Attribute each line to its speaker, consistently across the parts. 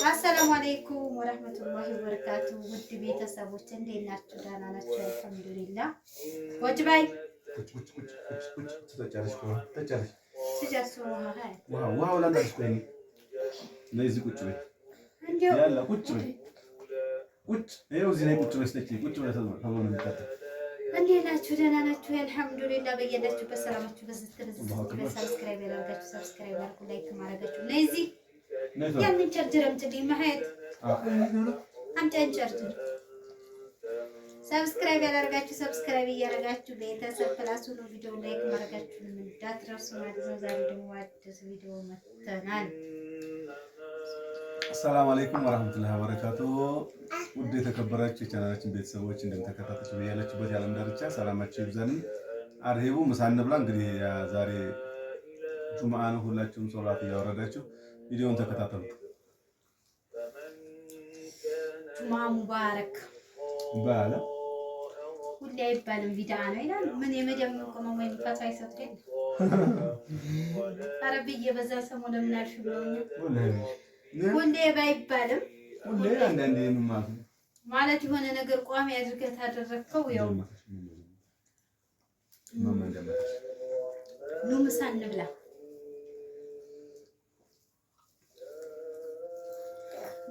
Speaker 1: السلام عليكم ورحمة الله وبركاته። ውድ ቤተሰቦች እንዴት ናችሁ? ደህና ናችሁ? الحمد لله። ቁጭ በይ
Speaker 2: ቁጭ በይ ቁጭ በይ ቁጭ ይኸው እዚህ ላይ ቁጭ በይ ስትይ ቁጭ ብለህ ተብሎ ነው የሚጠጣው።
Speaker 1: እንዴት ናችሁ? ደህና ናችሁ? الحمد لله። በያላችሁበት ሰላማችሁ ብዝት ብዝት። Subscribe ያላደረጋችሁ subscribe አድርጉ፣ like ማድረጋችሁ ነይ እዚህ ያንን ቸርጀር አምጪልኝ። መሀየት አምጪ charger። Subscribe ያላደረጋችሁ subscribe እያደረጋችሁ ቤተሰብ plus ኡ ነው። ቪዲዮ like ማድረጋችሁን እንዳትረሱ ማለት ነው። ዛሬ ደግሞ አዲስ ቪዲዮ መጥተናል።
Speaker 2: السلام عليكم ورحمة الله وبركاته። ውድ የተከበራችሁ የቻናላችን ቤተሰቦች እንደምተከታተሉ በያላችሁበት የዓለም ዳርቻ ሰላማችሁ ይብዛልን። አርሂቡ ምሳ እንብላ። እንግዲህ ዛሬ ጁምአ ነው። ሁላችሁም ሶላት እያወረዳችሁ ቪዲዮውን ተከታተሉት።
Speaker 1: ጁምአ ሙባረክ
Speaker 2: ባለ
Speaker 1: ሁሌ አይባልም ቢድዓ ነው ይላል። ምን የመደም ቆመም ወይም ፈትዋ ይሰጡ የለ ኧረ ብዬ በዛ ሰሞን ለምን አልሽ ብለውኛል። ሁሌ ባይባልም
Speaker 2: ሁሌ አንዳንዴ ማለት ነው
Speaker 1: ማለት የሆነ ነገር ቋሚ አድርገህ ታደረግከው ያው ኑ ምሳ እንብላ።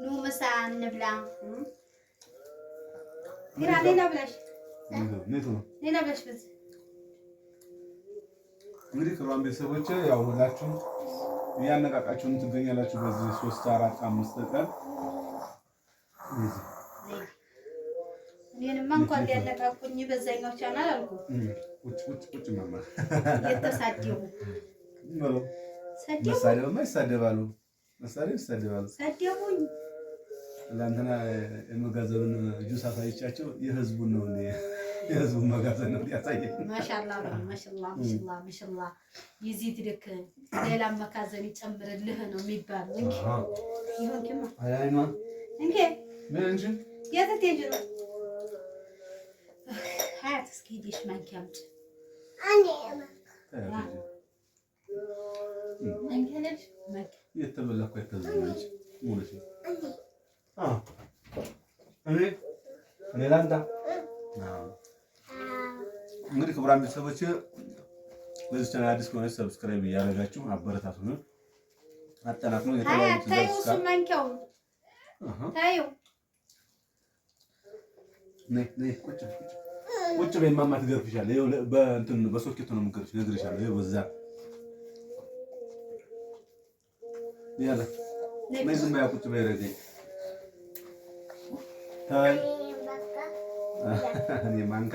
Speaker 1: ኑ ምሳ እንብላ። ግራ ሌላ ብላሽ ሌላ ብላሽ በዚህ
Speaker 2: እንግዲህ ክቡራን ቤተሰቦች ያው ሁላችሁም እያነቃቃችሁን ትገኛላችሁ። በዚህ 3 4 5 ቀን
Speaker 1: እኔንማ እንኳን ሊያነቃቁኝ በዛኛው ቻናል አልኩ።
Speaker 2: ቁጭ ቁጭ ቁጭ ማማ
Speaker 1: የተሳደቡ
Speaker 2: መሳደብማ ይሳደባሉ፣ መሳደብ ይሳደባሉ።
Speaker 1: ሰደቡኝ።
Speaker 2: ትናንትና የመጋዘኑን ጁስ አሳይቻቸው የህዝቡን ነው እንዴ የህዝቡን መጋዘን ነው ያሳየኝ።
Speaker 1: ማሻአላ ማሻአላ ማሻአላ ማሻአላ የዚህ ልክ ሌላ መጋዘን ይጨምርልህ ነው የሚባለው። እንኪ ይሁን ኪማ
Speaker 2: አይማ
Speaker 1: እንኪ
Speaker 2: ምን እንጂ
Speaker 1: የት ትሄጂ ነው? ሀያት እስኪ ሂደሽ ማንኪያ አምጪ።
Speaker 2: የተበላ እኮ አይታዘዝም አንቺ ሙሉሽ እኔ ላምጣ። እንግዲህ ክቡራን ቤተሰቦች በዚህ ቻናል አዲስ ከሆነ subscribe እያደረጋችሁ አበረታቱን። አጠናክሩ። የተለያዩ ቁጭ በይ እማማ ትገርፍሻለች። ይኸው በእንትን በሶኬቱ ነው የምትገርፍሽ፣ እነግርሻለሁ። ይኸው በዛ ያለ ነይ፣ ዝም በያ ቁጭ በይ። ረገኝ ተይ፣ እኔ ማንካ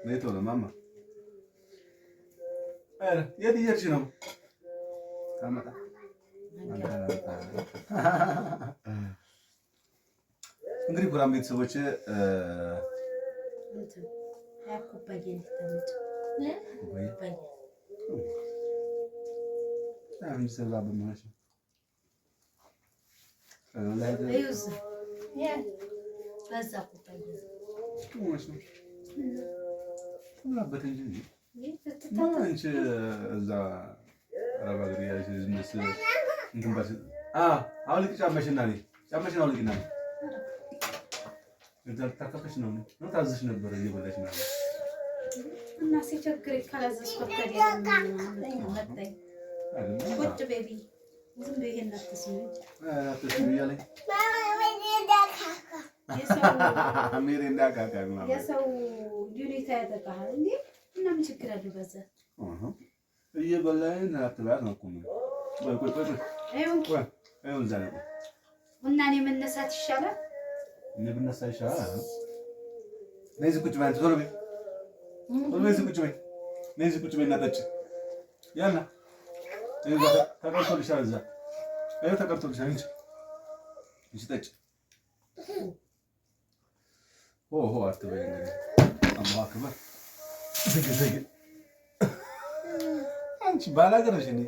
Speaker 2: ነይ ቶሎ ማማ። ኧረ የት እየሄድሽ ነው? ታመጣ እንግዲህ ጉራም ቤተሰቦች ትብላበት እንጂ አንቺ እዛ አረብ ሀገር እያለሽ ዝም እንትን ባልሽ አውልቂ ጫማሽን እና ጫማሽን አውልቂና እዛ ልታከፈሽ ነው ነው ታዝሽ ነበር እየበላሽ ምናምን
Speaker 1: እና ሲቸግረኝ ካላዘዝኳት መጣኝ። ቁጭ ቤቢ ዝም ብዬ ይሄን አትስሚ
Speaker 2: አትስሚ እያለኝ
Speaker 1: የሰው ዩኒታ ያጠቃሃል እንዴ? እና ምን ችግር አለው? በዛ
Speaker 2: እየበላን አትበላት ነው እኮ
Speaker 1: እና እኔ መነሳት ይሻላል።
Speaker 2: እኔ ብነሳ ይሻላል። ነይ እዚህ ቁጭ በይ አንቺ ቶሎ በይ፣ ቶሎ በይ፣ እዚህ ቁጭ በይ፣ ነይ እዚህ ቁጭ በይ እና ጠጪ። ያላ ተቀርቶልሻል፣ እዛ ይኸው ተቀርቶልሻል። እንጂ እንጂ ጠጪ። ሆ ሆ አትበይ እንግዲህ። አላሁ አክበር። ዝግ ዝግ። አንቺ ባላገር ነሽ እንዴ?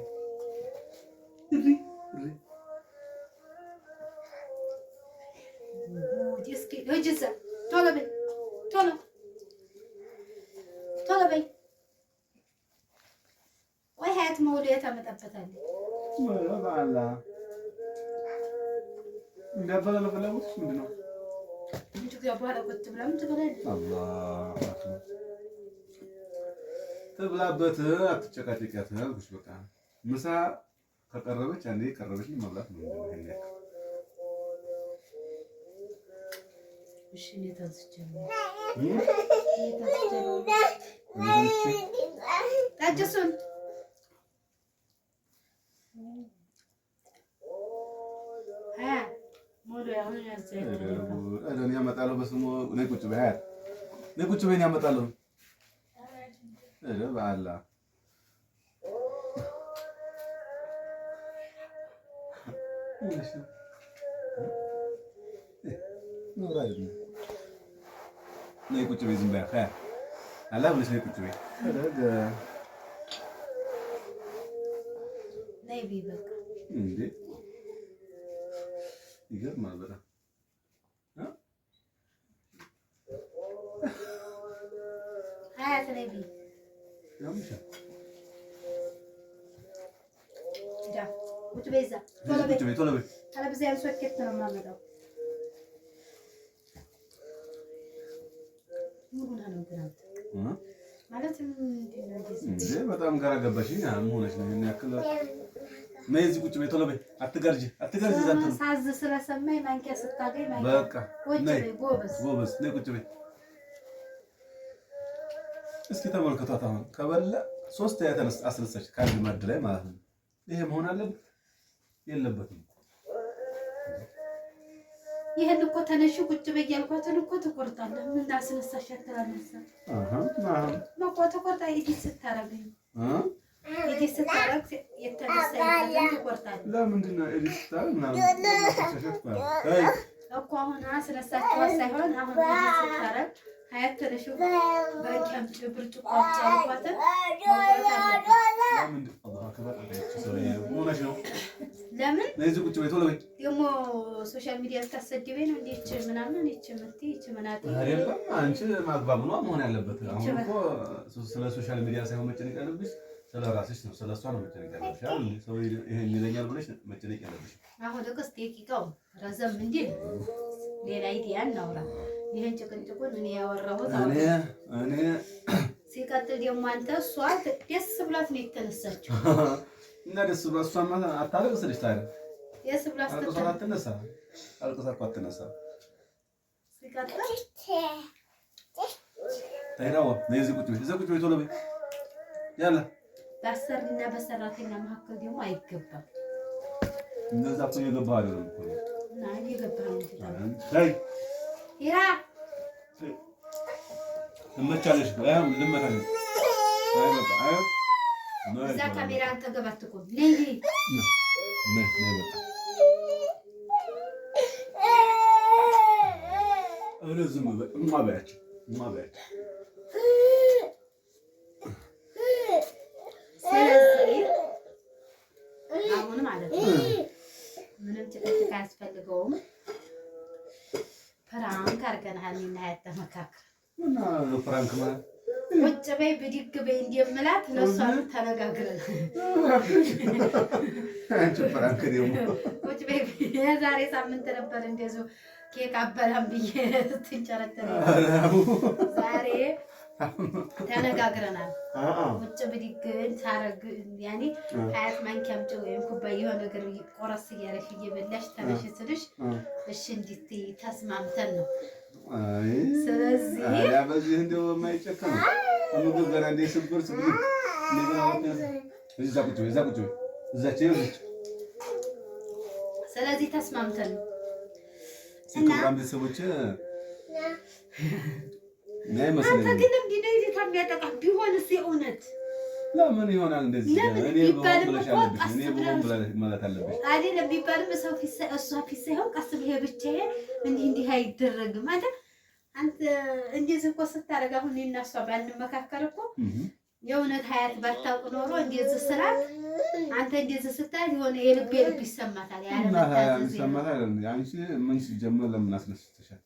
Speaker 1: ቶሎ በይ ቶሎ ቶሎ በይ። ቆይ ሀያት መውሊያ ታመጣበታለች።
Speaker 2: እንዳበላ ፍላጎትሽ ምንድን ነው?
Speaker 1: በኋላ ቁጭ ብላ ምን ትበላለች?
Speaker 2: ትብላበት፣ አትጨቃጨቂያት አልኩሽ። በቃ ምሳ ከቀረበች አንዴ ቀረበች መብላት ነው።
Speaker 1: እሺ እኔ ታዝቼ ነው። ጠጭሱን
Speaker 2: እኔ አመጣለሁ። በስሙ ነይ ቁጭ በይ፣ ነይ ቁጭ በይ፣ እኔ አመጣለሁ። ኧረ በአላህ ነይ ቁጭ በይ፣ ዝም በይ አላ ብለሽ ነይ ቁጭ በይ። እንዴ ይገርማል በጣም።
Speaker 1: ቁጭ በይ እዛ ቶሎ በይ። አለበለዚያ ሶኬት ነው የማመጣው። ምን ሆነህ ነው ግን አንተ? ማለት
Speaker 2: እንዴ በጣም ግራ ገባሽኝ። ምን ሆነሽ ነው ይሄን ያክል? ነይ እዚህ ቁጭ በይ፣ ቶሎ በይ። አትገርጂ፣ አትገርጂ። እዛ እንትን
Speaker 1: ሳዝ ስለሰማኝ ማንኪያ ስታገኝ ማንኪያ
Speaker 2: በቃ
Speaker 1: ነይ፣ ጎበዝ
Speaker 2: ጎበዝ፣ ነይ ቁጭ በይ። እስኪ ተመልከቷት። አሁን ከበላ ሶስት ያተነስ አስነሳች ከአንድ ማድ ላይ ማለት ነው። ይሄ መሆን አለበት የለበትም?
Speaker 1: ይሄን እኮ ተነሽ ቁጭ በይ ያልኳትን እኮ ትቆርጣለህ። ምን አስነሳሽ? አትላነሳ መቆ ተቆርጣ edit ስታረገኝ edit ስታረግ የተነሳ ትቆርጣለህ።
Speaker 2: ለምንድን ነው edit ስታረግ ምናምን
Speaker 1: እኮ አሁን አስነሳችኋት ሳይሆን አሁን edit ስታረግ ሀያት ተነሽ ባንኪ አምጪ ብርጭቆ አምጪ ያልኳትን ለምን ደግሞ social media ልታሰድበኝ ነው እንዴ? ይህች ምናምን ይህች የምትይ ይህች ምናምን
Speaker 2: አይደለም። አንቺ ማግባብ ነው መሆን ያለበት። አሁን እኮ ስለ social media ሳይሆን መጨነቅ ያለብሽ ስለ ራስሽ ነው፣ ስለ እሷ ነው መጨነቅ ያለብሽ። አይደል? ሰው ይሄን ይለኛል ብለሽ መጨነቅ ያለብሽ።
Speaker 1: አሁን ልቅስ ደቂቃው ረዘም እንዲል ሌላ idea እናውራ። ይሄን ጭቅጭቁን እኔ ያወራሁት
Speaker 2: እኔ እኔ
Speaker 1: ሲቀጥል ደግሞ አንተ እሷ ደስ ብሏት ነው የተነሳችው
Speaker 2: እና ደስ ብሏት እሷማ አታለቅስልሽ ታዲያ
Speaker 1: ደስ ብሏት
Speaker 2: አልቅሳ አትነሳ፣ አልቅሳ እኮ አትነሳ።
Speaker 1: ሲቀጥል
Speaker 2: ታይራዋ ነይ እዚህ ቁጭ በይ፣ እዚህ ቁጭ በይ፣ ቶሎ በይ። ያላ
Speaker 1: በአሰሪና በሰራተኛ መካከል ደግሞ አይገባም።
Speaker 2: እንደዛ እኮ እየገባህ አይደለም እኮ
Speaker 1: እና እየገባህ ነው እንጂ
Speaker 2: ተይ
Speaker 1: ሂራ
Speaker 2: ትመቻለሽ። ልመታለሽ። አይ በቃ አይ
Speaker 1: እዛ ካሜራ አጠገብ አትቆም። ነይ
Speaker 2: ነይ ነይ በቃ ኧረ ዝም በይ። እማ በያቸው እማ በያቸው።
Speaker 1: ስለዚህ አሁን ማለት ነው ምንም ጭቅጭቅ አያስፈልገውም። prank አድርገናል። እኔና ሀያት ተመካክረን
Speaker 2: እና prank ማለት
Speaker 1: ቁጭ በይ ብድግ በይ እንደምላት ለእሷ ተነጋግረን
Speaker 2: አንቺ prank ደግሞ
Speaker 1: ቁጭ በይ የዛሬ ሳምንት ነበር እንደዚሁ ኬክ አበላም ብዬ ስትንጨረጨር ዛሬ ተነጋግረናል። ቁጭ ብድግ ታረግ ያኔ ሀያት ማንኪያ አምጪ ወይም ኩባያ የሆነ ነገር ቆረስ እያለሽ እየበላሽ ተነሽ ስልሽ እሺ እንድትይ ተስማምተን ነው። ስለዚህ
Speaker 2: በዚህ እንደው የማይጨከም ምግብ ገና እንደ ስብር ስብር እዛ ቁጭ በይ እዛ ቁጭ በይ እዛች ይኸውልሽ።
Speaker 1: ስለዚህ ተስማምተን ነው
Speaker 2: እና ቤተሰቦች
Speaker 1: አንተ ግን እንዲህ ነው ይዘታ የሚያጠቃ ቢሆንስ የእውነት
Speaker 2: ለምን ይሆናል እንደዚህ?
Speaker 1: ለምን ቢባልም እኮ ቀስ
Speaker 2: ብለህ ማለት አለብሽ
Speaker 1: አይደለም። ቢባልም ሰው ፊት እሷ ፊት ሳይሆን ቀስ ብለህ ብቻዬን እንዲህ እንዲህ አይደረግም። አንተ አንተ እንደዚህ እኮ ስታደርግ አሁን እኔና እሷ ባንመካከር እኮ የእውነት ሀያት ባታውቅ ኖሮ እንደዚህ ስላት አንተ እንደዚህ ስታል የሆነ የልብ የልብ ይሰማታል።
Speaker 2: ያለ ይሰማታል። አንቺ ምን ሲጀመር ለምን አስነስተሻል?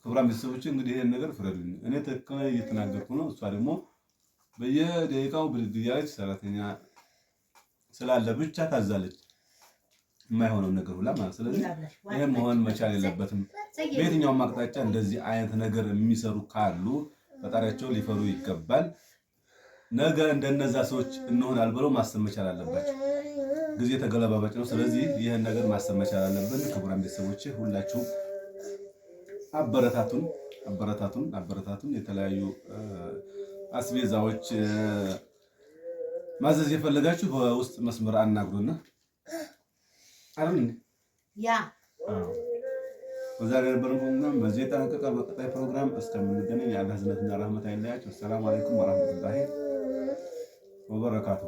Speaker 2: ክቡራን ቤተሰቦች እንግዲህ ይሄን ነገር ፍረዱኝ። እኔ ትክክል እየተናገርኩ ነው። እሷ ደግሞ በየደቂቃው ብድግ እያለች ሰራተኛ ስላለ ብቻ ታዛለች የማይሆነውን ነገር ሁላ ማለት። ስለዚህ ይሄ መሆን መቻል የለበትም። በየትኛውም አቅጣጫ እንደዚህ አይነት ነገር የሚሰሩ ካሉ ፈጣሪያቸው ሊፈሩ ይገባል። ነገ እንደነዛ ሰዎች እንሆናል ብለው ማሰብ መቻል አለባቸው። ጊዜ ተገለባባጭ ነው። ስለዚህ ይህን ነገር ማሰብ መቻል አለብን። ክቡራን ቤተሰቦች ሁላችሁም አበረታቱን፣ አበረታቱን፣ አበረታቱን። የተለያዩ አስቤዛዎች ማዘዝ የፈለጋችሁ በውስጥ መስመር አናግሩና አይደል ያ በዛሬ የነበረን ፕሮግራም በዚህ የጠናቀቀ። በቀጣይ ፕሮግራም እስከምንገናኝ የአላህ እዝነትና ረህመት አይለያችሁ። አሰላሙ አለይኩም ወራህመቱላሂ ወበረካቱ።